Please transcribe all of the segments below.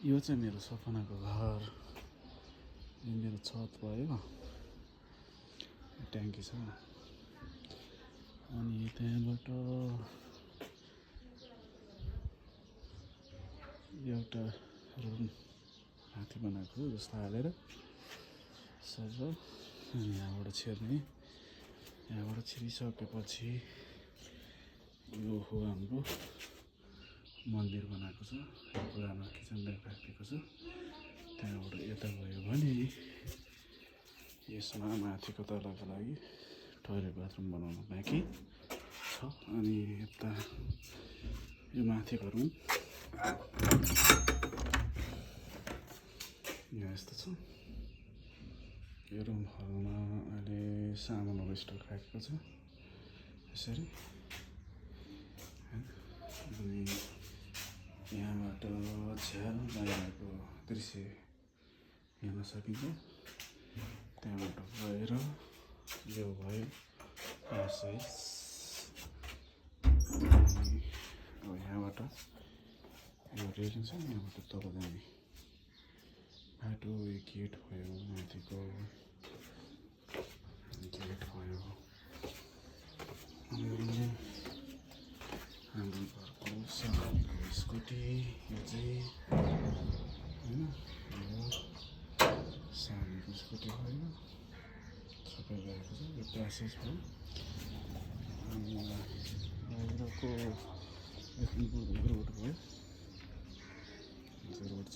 यो चाहिँ मेरो सपनाको घर। यो मेरो छत भयो, ट्याङ्की छ। अनि त्यहाँबाट एउटा रुम माथि बनाएको जस्तो हालेर सज। अनि यहाँबाट छिर्ने, यहाँबाट छिरिसकेपछि यो हो हाम्रो मन्दिर बनाएको छ। पुरानो किचन राखिदिएको छ। त्यहाँबाट यता गयो भने यसमा माथिको तलाको लागि टोयलेट बाथरुम बनाउनु बाँकी छ। अनि यता यो माथिको रुम यहाँ यस्तो छ। यो रुमहरूमा अहिले सामानहरू स्टक राखेको छ यसरी। अनि यहाँबाट झ्याल बाहिरको दृश्य हेर्न सकिन्छ। त्यहाँबाट गएर यो भयो प्यासेज। अब यहाँबाट यो रेलिङ छ, यहाँबाट तल जाने बाटो। यो गेट भयो, माथिको गेट भयो। अनि हाम्रो घरको सामनेको स्कुटी यो चाहिँ होइन, यो सामनेको स्कुटी भयो, सबै गएको छ। यो प्यासेज भयो। अनि बाहिरको रोड भयो, रोड छ।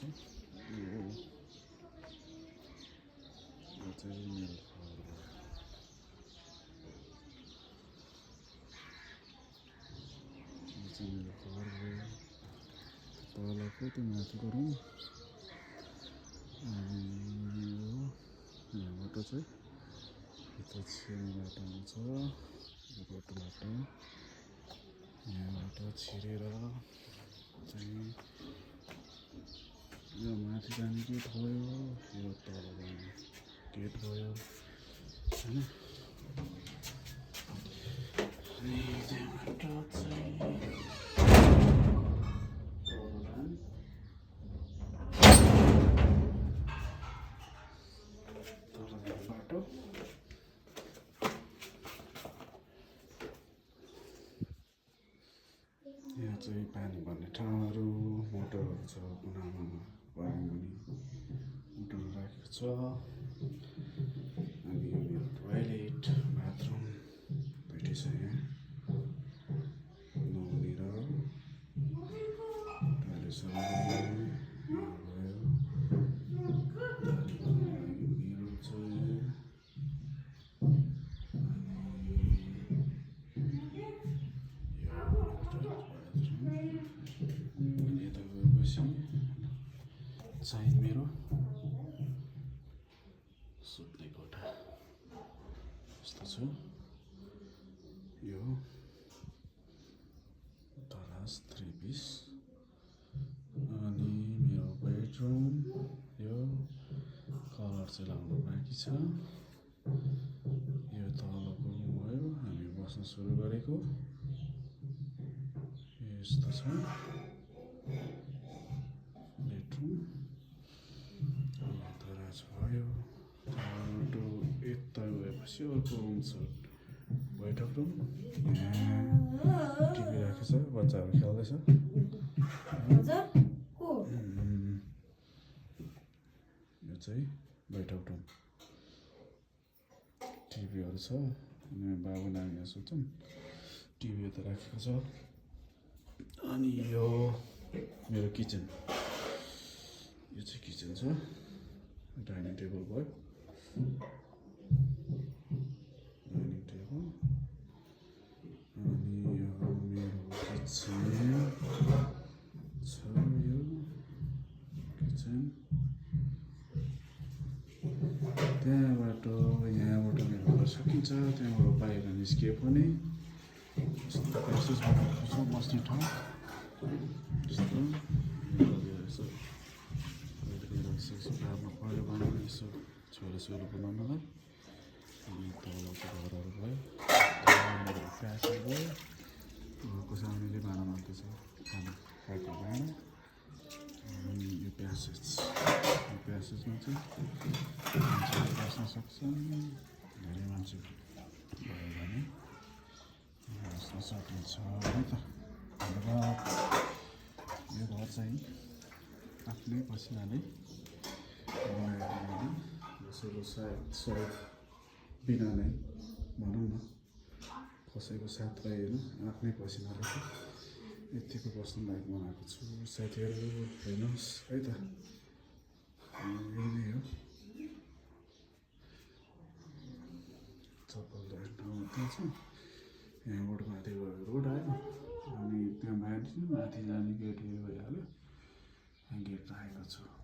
यो चाहिँ मेरो घर हो। यो चाहिँ मेरो घर भयो। तलको त्यो माथिको रुम। अनि यहाँबाट चाहिँ यता छिर्ने बाटो आउँछ, यो रोडबाट। यहाँबाट छिरेर चाहिँ यो माथि जाने गेट भयो, यो तल जाने गेट भयो होइन। अनि त्यहाँबाट चाहिँ तल जाने बाटो। यहाँ चाहिँ पानी भर्ने ठाउँहरू, मोटरहरू छ। कुनामा वायरिङ मोटरहरू राखेको छ। अनि यो मेरो टोयलेट बाथरुम दुइटै छ यहाँ। नुहाउने र टोयलेट छ। मेरो चाहिँ यता गएपछि चाहिँ मेरो सुत्ने कोठा यस्तो छ। यो तरास 3 पिस। अनि मेरो बेडरुम यो कलर चाहिँ लाउनु बाँकी छ। यो तलको रुम भयो, हामी बस्न सुरु गरेको। यस्तो छ बेडरुम। दराज भयो। यता गएपछि अर्को रुम छ, बैठक रुम। यहाँ टिभी राखेको छ, बच्चाहरू खेल्दैछ। यो चाहिँ बैठक रुम, टिभीहरू छ। अनि बाबु नानीहरू सुत्छन्, टिभी यता राखेको छ। अनि यो मेरो किचन, यो चाहिँ किचन छ। डाइनिङ टेबल भयो, डाइनिङ टेबल। अनि यो मेरो किचन छ। यो किचन त्यहाँबाट यहाँबाट मेरो घर सकिन्छ। त्यहाँबाट बाहिर निस्कियो भने यस्तो प्यासेजबाट खस्छु बस्ने ठाउँ यस्तो। यसो बार्नु पऱ्यो भने यसो छोराछोरी बनाउनलाई। अनि तलको घरहरू भयो, प्यासेज भयो। घरको सामुन्ने भाँडा मात्रै छ, खाना खाएको भाँडा। अनि यो प्यासेज चाहिँ मान्छेहरू बस्न सक्छन् धेरै मान्छे भयो भने बस्न सकिन्छ है त धन्यवाद यो घर चाहिँ आफ्नै पसिनाले बनाएको होइन कसैको सहयोग बिना नै भनौँ न कसैको साथ रहेन आफ्नै पसिनाले यतिको बस्नु लायक बनाएको छु साथीहरू हेर्नुहोस् है त यही नै हो चप्पल राख्ने ठाउँ त्यहाँ छ यहाँबाट माथि गयो रोड आयो अनि त्यहाँ माथि जाने गेट भइहाल्यो गेट राखेको छु